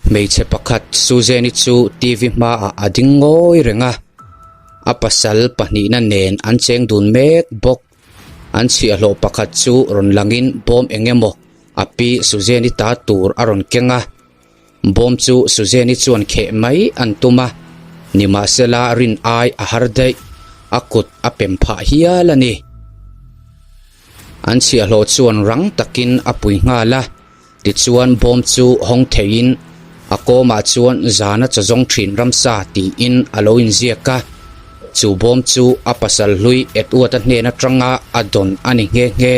Hmeichhe pakhat Suzanne-i chu TV hmaah a ding ngawi reng a, a pasal pahnihna nen an cheng dun mek bawk. An chhiahhlawh pakhat chu rawn langin bawm eng emaw a pi Suzanne-i ta tur a rawn keng a. Bawm chu Suzanne-i chuan kheh mai an tum a, nimahsela rin ai a har daih, a kut a pem phah hial a ni. An chhiahhlawh chuan rang takin a pui nghal a. Tichuan bawm chu hawng theiin a kawmah chuan zana chaw zawng thin ramsa tiin a lo inziak a. Chu bawm chu a pasal hlui Edward-a hnen atanga a dawn a ni nghe nghe.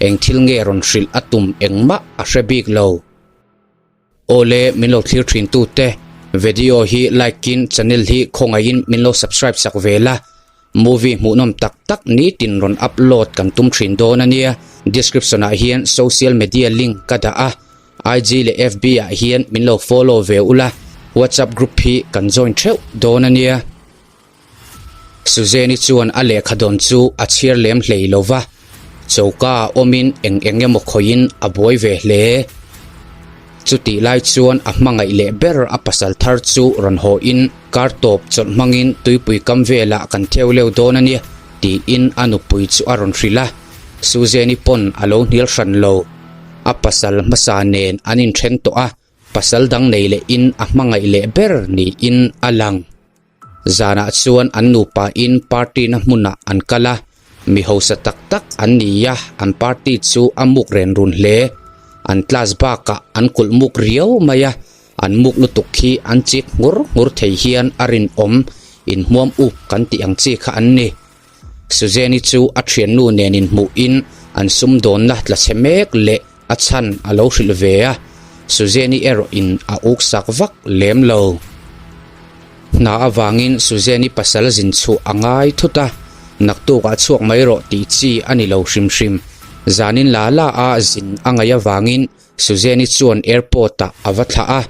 Eng thil nge rawn hrilh a tum engmah a hre bik lo. Awle min lo thlir thin tute, video hi like in channel hi khawngaihin min lo subscribe sak ve la. Movie hmuhnawm tak tak nitin rawn upload kan tum thin dawn a nia. Description ah hian social media link ka dah a, IG leh FB ah hian min lo follow ve ula, WhatsApp group hi kan join theuh dawn a nia. Suzanne-i chuan a lehkha dawn chu a chhiar lem hlei lo va, choka ah awmin eng eng emaw khawihin a buai ve hle. Chutih lai chuan a hmangaih leh ber a pasal thar chu rawn haw in kar tawp chawlh hmangin tuipui kam velah kan theu leu dawn a nia tiin a nupui chu a rawn hrilh a, Suzanne-i pawn a lo hnial hran lo. A pasal hmasa nen an inthen tawh a, pasal dang nei leh in a hmangaih leh ber niin a lang. Zanah chuan an nupa in party na hmunah an kal a, mi hausa tak tak an ni a, an party chu a muk ren run hle. An class bakah an kulh muk riau mai a, an muk lutuk hi an chik nghur nghur thei hian a rinawm, inhmuam up kan tih ang chi kha an ni. Suzanne-i chu a thiannu nen inhmuhin an sumdawnna tla chhe mek leh a chhan a lo hrilh ve a, Suzanne-i erawhin a uk sak vak lem lo. Hna avangin Suzanne-i pasal zin chhuah a ngai thut a, naktukah chhuak mai rawh tih chi a ni lo hrim hrim. Zanin la la a zin a ngaih avangin Suzanne-i chuan airport-ah a va thlah a,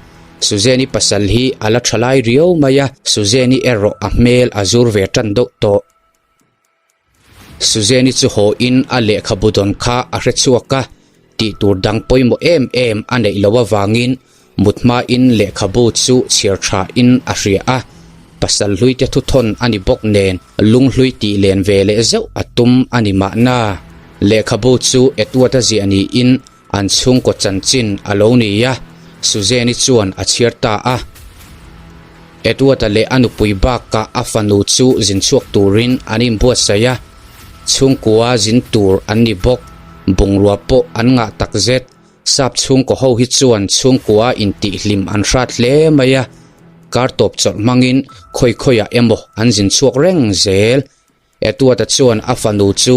Suzanne-i pasal hi a la tha lai riau mai a, Suzanne-i erawh a hmel a zur ve tan deuh tawh. Suzanne-i chu haw in a lehkhabu dawn kha a hre chhuak a, tih tur dang pawimawh em em a neih loh avangin mut hmain lehkhabu chu chhiar tha in a hria a, pasal hlui te thuthawn a ni bawk nen lunghlui tih len ve leh zeuh a tum a ni mahna. Lehkhabu chu Edward-a ziah niin An chhungkaw chanchin a lo ni a, Suzanne-i chuan a chhiar ta a. Edward-a leh a nupui bakah a fanu chu zin chhuak turin an inbuatsaih a, chhungkua zin tur an ni bawk. Bungrua pawh an ngah tak zet. Sap chhungkaw ho hi chuan chhungkua intihhlim an hrat hle mai a, kar tawp chawlh hmangin khawi khawiah emaw an zin chhuak reng zel. Edward-a chuan a fanu chu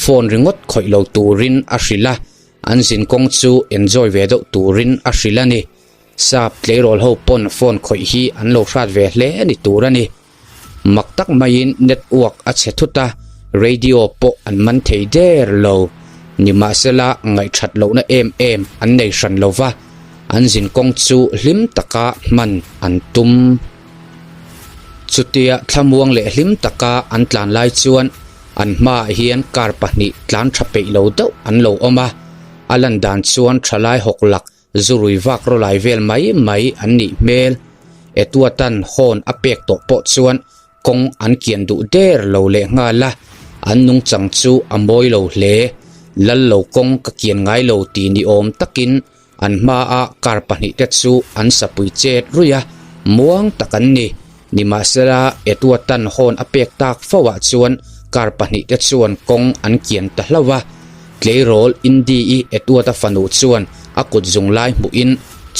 phone ringawt khawih lo turin a hrilh a, an zin kawng chu enjoy ve deuh turin a hrilh a ni. Sap tleirawl ho pawn phone khawih hi an lo hrat ve hle ni tur a ni. Mak tak maiin network a chhe thut a, radio pawh an man thei der lo. Nimahsela ngaihthat lohna em em an nei hran lo va, an zin kawng chu hlim taka hman an tum. Chutia thlamuang leh hlim taka an tlan lai chuan an hmaah hian car pahnih tlan tha peih lo deuh an lo awm a, a lan dan chuan thalai hawk lak zurui vak rawlai vel mai mai an nih hmel. Edward-a'n horn a pek tawh pawh chuan kawng an kian duh der lo leh nghal a, an nungchang chu a mawi lo hle. Lal lo kawng ka kian ngai lo ti ni awm takin An hmaa car pahnihte chu an sapui chet ruih a, muang tak an ni. Nimahsela, Edward-a'n horn a pek tak fo ah chuan car pahnihte chuan kawng an kian ta hlauh a. Tleirawl Indy-i Edward-a fanu chuan a kut zung lai hmuhin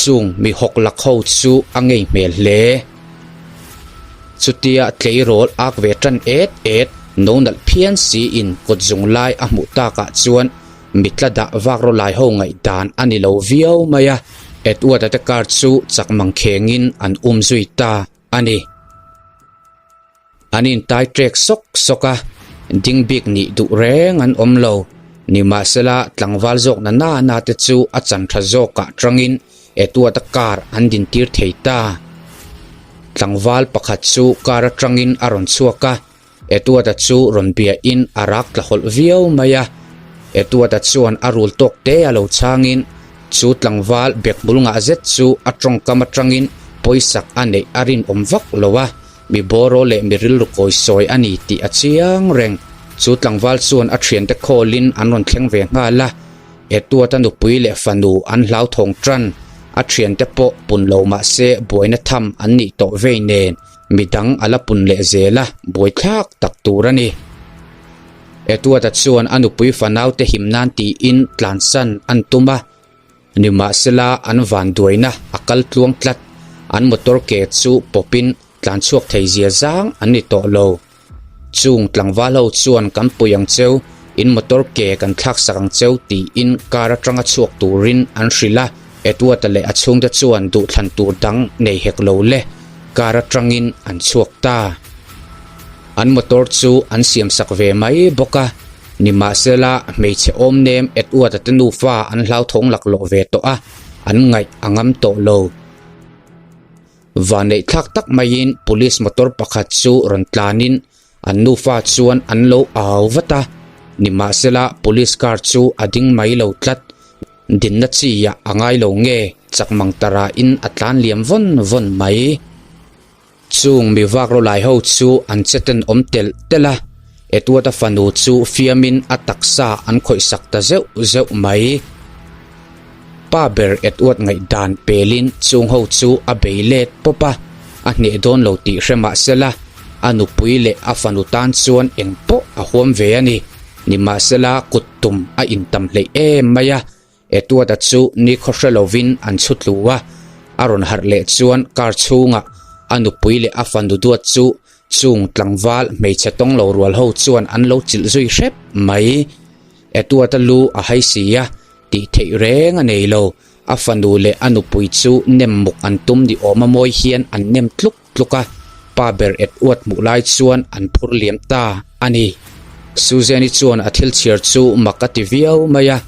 chung mi hawk lak ho chu a ngei hmel hle. Chutia tleirawl ak ve tan et et, no nalh phian siin kut zung lai a hmuh takah chuan Mitla dah vak rawh lai ho ngaihdan a ni lo viau mai a, Edward-a te car chu chak mang khengin an um zui ta a ni. An intai trek sawk sawk a, ding bik nih duh reng an awm lo. Nimahsela, tlangval zawk na na na te chu a chan tha zawkah tangin Edward-a car an dintir thei ta. Tlangval pakhat chu car atangin a rawn chhuak a, Edward-a chu rawn biahin a rak tla hawlh viau mai a, Edward-a chuan a rul tawk te a lo chhangin. Chu tlangval bekhmul ngah zet chu a tawngkam atangin pawisak a neih a rinawm vak lo a, mi bawraw leh mi rilru kawisawi a ni tih a chiang reng. Chu tlangval chuan a thiante khawlin an rawn thleng ve nghal a, Edward-a nupui leh fanu an hlauthawng tan, a thiante pawh pun lo mah se buaina tham an nih tawh vei nen midang a la pun leh zel a, buaithlak tak tur a ni. Edward-a chuan a nupui fanaute him nan tiin tlansan an tum a, nimahsela an vanduaina a kal tluang tlat. An motor ke chu pawpin tlan chhuak thei zia zang an ni tawh lo. Chung tlangval ho chuan kan pui ang cheu, in motor ke kan thlak sak ang cheu tiin car atanga chhuak turin an hrilh a. Edward-a leh a chhungte chuan duhthlan tur dang nei hek lo le, car atangin an chhuak ta. An motor chu an siam sak ve mai bawk a, nimahsela hmeichhe awm nem Edward-a te nufa an hlauthawng laklawh ve tawh a, an ngaih a ngam tawh lo. Vaneihthlak tak maiin police motor pakhat chu rawn tlanin an nufa chuan an lo au vat a, nimahsela police car chu a ding mai lo tlat. Dinna chi ah a ngai lo nge chak mang tara in a tlan liam vawn vawn mai. Chung mi vak ro lai ho chu an che ten awm telh telh a, Edward-a fanu chu fiamin a taksa an khawih sak ta zeuh zeuh mai. Pa ber Edward ngaihdan pelin chung ho chu a bei let pawp a, a hneh dawn lo tih hre mah sela, a nupui leh a fanu tan chuan eng pawh a huam ve a ni. Nimahsela kut tum a intam hleih em mai a, Edward-a chu nikhaw hre lovin an chhu tlu a, a rawn harh leh chuan car chhungah a nupui leh a fanu duat chu chung tlangval hmeichhe tawng lo rual ho chuan an lo chilh zui hrep mai. Edward-a lu a hai si a, tih theih reng a nei lo, a fanu leh a nupui chu nem muk an tum ni awm a mawi hian an nem tluk tluk a, pa ber et uat hmuh lai chuan an phur liam ta a ni. Suzanne-i chuan a thil chhiar chu mak a ti viau mai a,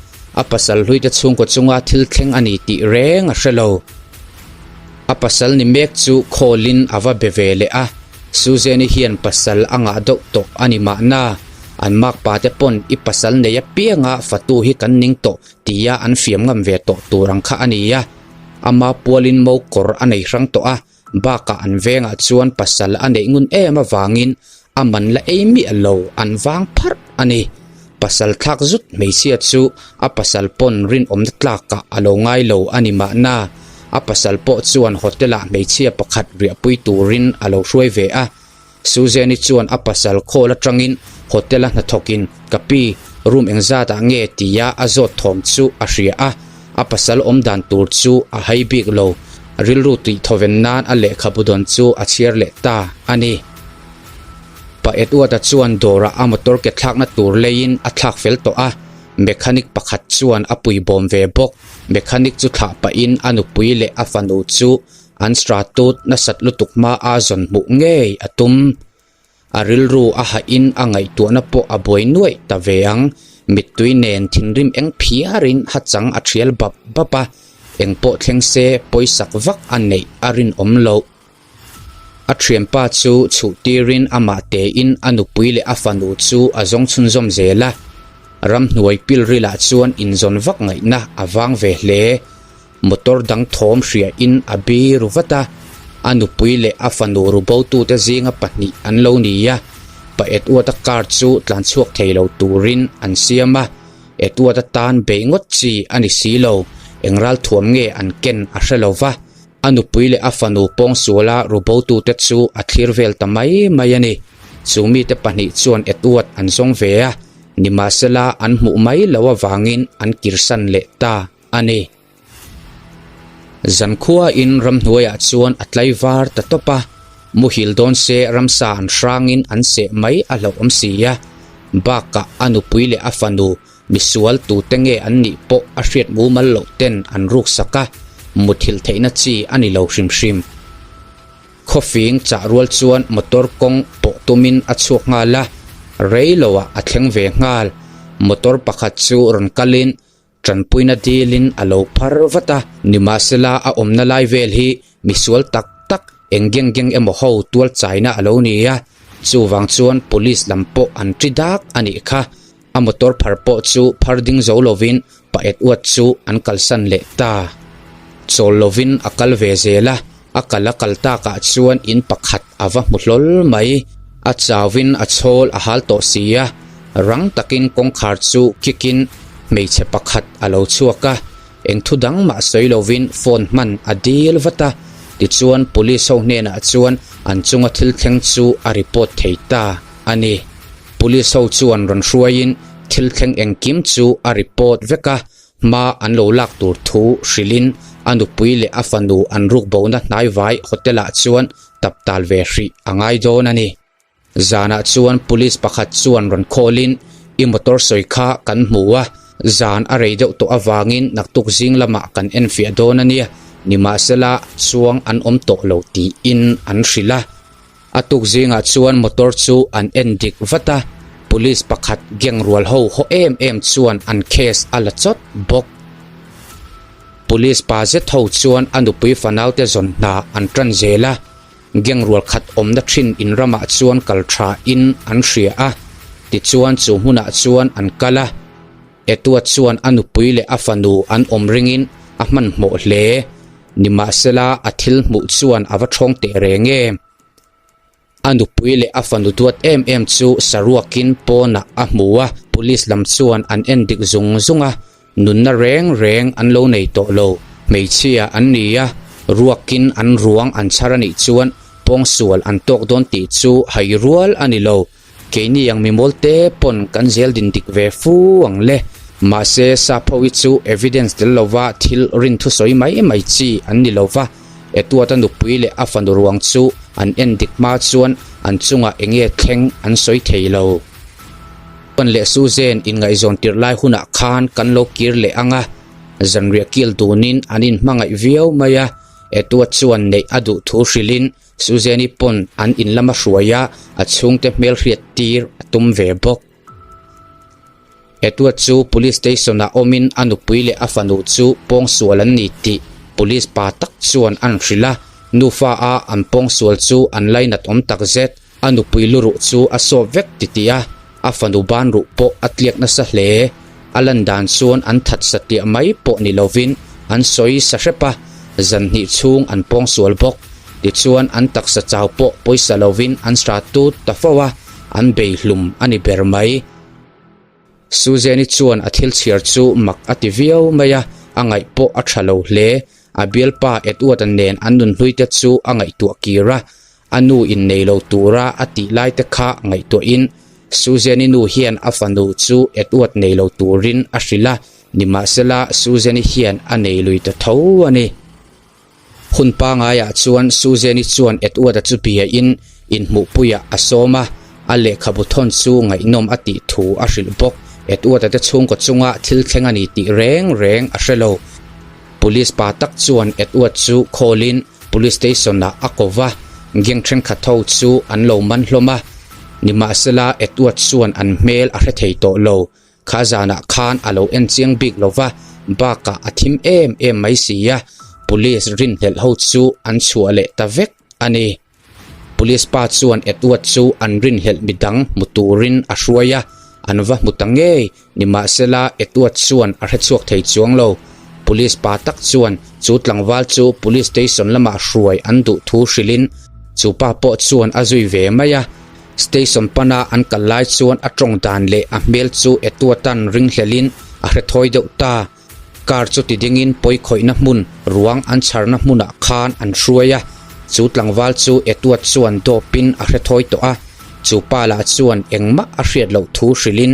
a pasal hluite chhungkaw chunga thil thleng a ni tih reng a hre lo. A pasal ni mek chu khawlin a va be ve leh a, Suzanne-i hian pasal a ngah deuh tawh a ni mahna, an makpa te pawn i pasal nei apianga fatu hi kan ning tawh tia an fiam ngam ve tawh tur ang kha a ni a, ama pualin mo kawr a nei hrang tawh a, Bakah an vengah chuan pasal a neih ngun em avangin a man la ei miah lo an vang pharh a ni. Pasal thlak zut hmeichhia chu a pasal pawn rinawmna tlakah a lo ngai lo a ni mahna, a pasal pawh chuan hotel-ah hmeichhia pakhat riahpui turin a lo hruai ve a. Suzanne-i chuan a pasal khawl atangin hotel-a hnathawkin ka pi, room engzatah nge tia a zawt thawm chu a hria a, a pasal awm dan tur chu a hai bik lo, rilru tih thawven nan a lehkhabu dawn chu a chhiar leh ta a ni. Pa Edward-a chuan dawrah a motor ke thlakna tur leiin a thlak fel tawh a, mechanic pakhat chuan a puibawm ve bawk, mechanic chu thlah pahin a nupui leh a fanu chu An stratut nasat lutuk hma a zawn hmuh ngei a tum. A rilru a hahin a ngaihtuahna pawh a buai nuaih ta ve ang. Mittui nen thinrim eng phiarin hachang a thial bap bap a, eng pawh thleng se pawisak vak a neih a rinawm loh. A thianpa chu chhuh tirin amah tein a nupui leh a fanu chu a zawng chhunzawm zel a. Ramhnuai pilrilah chuan inzawn vak ngaihna a vang ve hle. Motor dang thawm hriain a bi ru vat a, a nupui leh a fanu ru botute zinga pahnih an lo ni a, pa Edward-a car chu tlan chhuak thei lo turin an siam a, Edward-a tan bei ngawt chi a ni si lo, eng ralthuam nge an ken a hre lo va, a nupui leh a fanu pawngsuala ru botute chu a thlir vel ta mai mai a ni. Chu mite pahnih chuan Edward an zawng ve a, nimahsela an hmuh mai loh avangin an kirsan leh ta. a ni. Zankhuain ramhnuaiah chuan a tlaivar ta tawp a, muhil dawn se ramsa an hrangin an seh mai a hlauhawm si a, bakah a nupui leh a fanu misual tute nge an nih pawh a hriat mumal loh ten an ruksak a, muthilh theihna chi a ni lo hrim hrim. Khawfing chah rual chuan motor kawng pawh tumin a chhuak nghal a, rei loah a thleng ve nghal. Motor pakhat chu rawn kalin Tanpuina dilin a lo phar vat a, nimahsela a awmna lai vel hi misual tak tak eng geng geng emaw ho tual chaina a lo ni a, chuvang chuan police lam pawh an ṭi dak a nih kha. A motor phar pawh chu phar ding zo lovin pa Edward chu an kalsan leh ta. Chawl lovin a kal ve zel a, a kal a kal takah chuan in pakhat a va hmu hlawl mai. A chauin a chhawl a hal tawh si a, rang takin kawngkhar chu kick in hmeichhe pakhat a lo chhuak a, eng thu dang mah sawi lovin phone hman a dil vat a, tichuan police ho hnenah chuan an chunga thil thleng chu a report thei ta a ni. Police ho chuan rawn hruaiin thil thleng engkim chu a report vek a, hma an lo lak tur thu hrilhin a nupui leh a fanu an rukbona hnaivai hotel ah chuan tap tal ve hrih a ngai dawn a ni. Zanah chuan police pakhat chuan rawn khawlin i motor sawi kha kan hmu a, zan a rei deuh tawh avangin naktuk zing lamah kan enfiah dawn a nia, nimahsela chuang an awm tawh lo tiin an hrilh a. A tuk zingah chuan motor chu an en dik vat a, police pakhat gang rual ho haw em em chuan an case a la chawt bawk. Police pa zet ho chuan a nupui fanaute zawn hna an tan zel a, gang rual khat awmna thin in ramah chuan kal tha in an hria a, tichuan chu hmunah chuan an kal a. Etua chuan a nupui leh a fanu an awm ringin a hmanhmawh hle. Nimahsela a thil hmuh chuan a va ṭhawng teh reng em? A nupui leh a fanu duat em em chu saruakin pawnah a hmu a, police lam chuan an en dik zung zung a, nunna reng reng an lo nei tawh lo. Hmeichhia an ni a, ruakin an ruang an chhar a nih chuan pawngsual an tawk dawn tih chu hai rual a ni lo. Keini ang mimawl te pawn kan zel din dik ve fu ang le. Mahse, Sapho hi chu evidence tel lova thil rin thusawi mai mai chi an ni lova, Edward-a nupui leh a fanu ruang chu an en dik hma chuan an chungah enge thleng an sawi thei lo. Chuan leh Suzanne inngaihzawn tirh lai hunah khan kan lo kir leh ang a, zanriah kil dunin an inhmangaih viau mai a, Edward chuan neih a duh thu hrilhin Suzanne-i pawn an in lama hruai a, a chhungte hmelhriat tir a tum ve bawk. Edward chu Police Station-ah awmin a nupui leh a fanu chu pawngsual an ni tih Police pa tak chuan an hrilh a, nufa a an pawngsual chu an lainat awm tak zet. A nupui luruh chu a sawp vek titih a, a fanu ban ruh pawh a tliak nasa hle. A lan dan chuan an that satliah mai pawh ni lovin an sawi sa hrep a, zan hnih chhung an pawngsual bawk. Tichuan an taksa chau pawh pawisa lovin an hra tut ta fo a, an bei hlum a ni ber mai. Suzanne-i chuan a thil chhiar chu mak a ti viau mai a, a ngaih pawh a tha lo hle. A bialpa Edward-a nen an nunhluite chu a ngaihtuah kir a, A nu innei lo tura a tih lai te kha ngaihtuahin Suzanne-i nu hian a fanu chu Edward nei lo turin a hrilh a, nimahsela Suzanne-i hian a nei lui ta tho a ni. Hun pangaiah chuan Suzanne-i chuan Edward-a chu biain inhmuhpuiah a sawm a, a lehkhabu thawn chu ngaihnawm a tih thu a hrilh bawk. Edward-a te chhungkaw chunga thil thleng a ni tih reng reng a hre lo. Police pa tak chuan Edward chu call-in Police station ah a ko va, gang thenkhat ho chu an lo man hlawm a, nimahsela Edward chuan an hmel a hre thei tawh lo, kha zanah khan a lo en chiang bik lo va, bakah a thim em em mai si a, police rinhlelh ho chu an chhuah leh ta vek a ni. Police pa chuan Edward chu an rinhlelh midang hmu turin a hruai a, an va hmu ta ngei. Nimahsela Edward chuan a hrechhuak thei chuang lo. Police pa tak chuan chu tlangval chu Police station lamah hruai an duh thu hrilhin chu pa pawh chuan a zui ve mai a. Station pana an kal lai chuan a tawng dan leh a hmel chu Edward-a'n ringhlelhin a hre thawi deuh ta. Car chu ti dingin pawi khawihna hmun ruang an chharna hmunah khan an hruai a, chu tlangval chu Edward chuan dawpin a hre thawi tawh a, chu pa lah chuan engmah a hriat loh thu hrilhin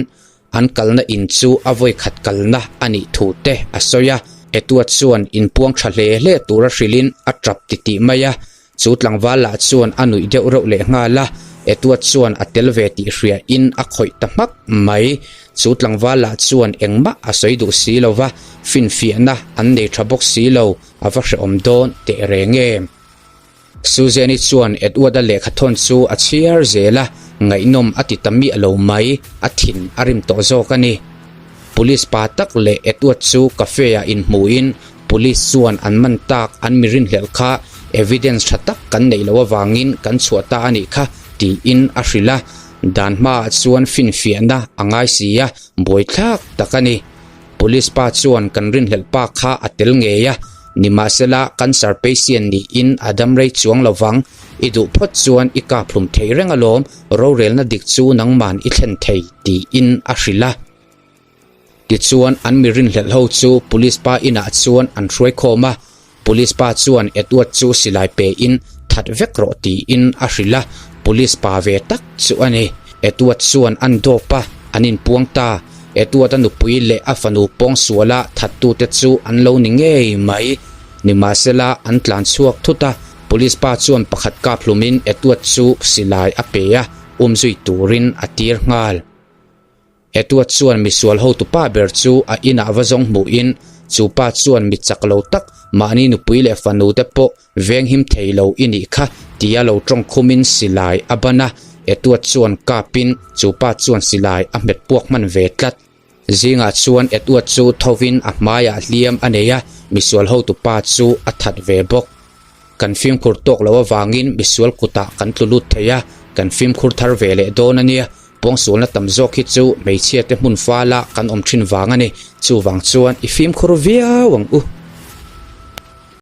an kalna in chu a vawikhat kalna a nih thu te a sawi a. Edward chuan inpuang tha hle hle tura hrilhin a tap titih mai a, Chu tlangval lah chuan a nuih deuh reuh leh nghal a, Edward chuan a tel ve tih hria in a khawih ta hmak mai. Chu tlangval lah chuan engmah a sawi duh si lo va, finfiahna an nei tha bawk si lo, a va hrehawm dawn teh reng em. Suzanne-i chuan Edward-a lehkhathawn chu a chhiar zel a, ngaihnawm a ti ta miah lo mai, a thin a rim tawh zawk a ni. Police pa tak leh Edward chu cafe-ah inhmuhin Police chuan an man tak an mi rinhlelh kha evidence tha tak kan neih loh avangin kan chhuah ta a nih kha tiin a hrilh a, dan hmaah chuan finfiahna a ngai si a, buaithlak tak a ni. Police pa chuan kan rinhlelh pa kha a tel ngei a, nimahsela cancer patient niin a dam rei chuang lo vang. I duh phawt chuan i kap hlum thei reng alawm, rorelna dik chu nangman i thlen thei, tiin a hrilh a. Tichuan an mi rinhlelh ho chu Police pa inah chuan an hruai khawm a, Police pa chuan Edward chu silai pe in that vek rawh tiin a hrilh a, Police pa ve tak chu a ni. Edward chuan an dawp a, an inpuang ta. Edward-a nupui leh a fanu pawngsuala thattute chu an lo ni ngei mai. Nimahsela an tlan chhuak thut a, Police pa chuan pakhat kap hlumin Edward chu silai a pe a, umzui turin a tir nghal. Edward chuan misual hotupa ber chu a inah va zawng hmuhin chu pa chuan mi chak lo tak mahni nupui leh fanu te pawh venghim thei lo i nih kha tia lo tawng khumin silai a ban a, Edward chuan kapin chu pa chuan silai a hmet puak hman ve tlat. Zingah chuan Edward chu thovin a hmaiah hliam a nei a, misual hotupa chu a that ve bawk. Kan fimkhur tawk loh avangin misual kutah kan tlu lut thei a, kan fimkhur thar ve leh dawn a nia. Pawngsualna tam zawk hi chu hmeichhia te hmun fala kan awm thin vang a ni. Chuvang chuan i fimkhur viau ang u.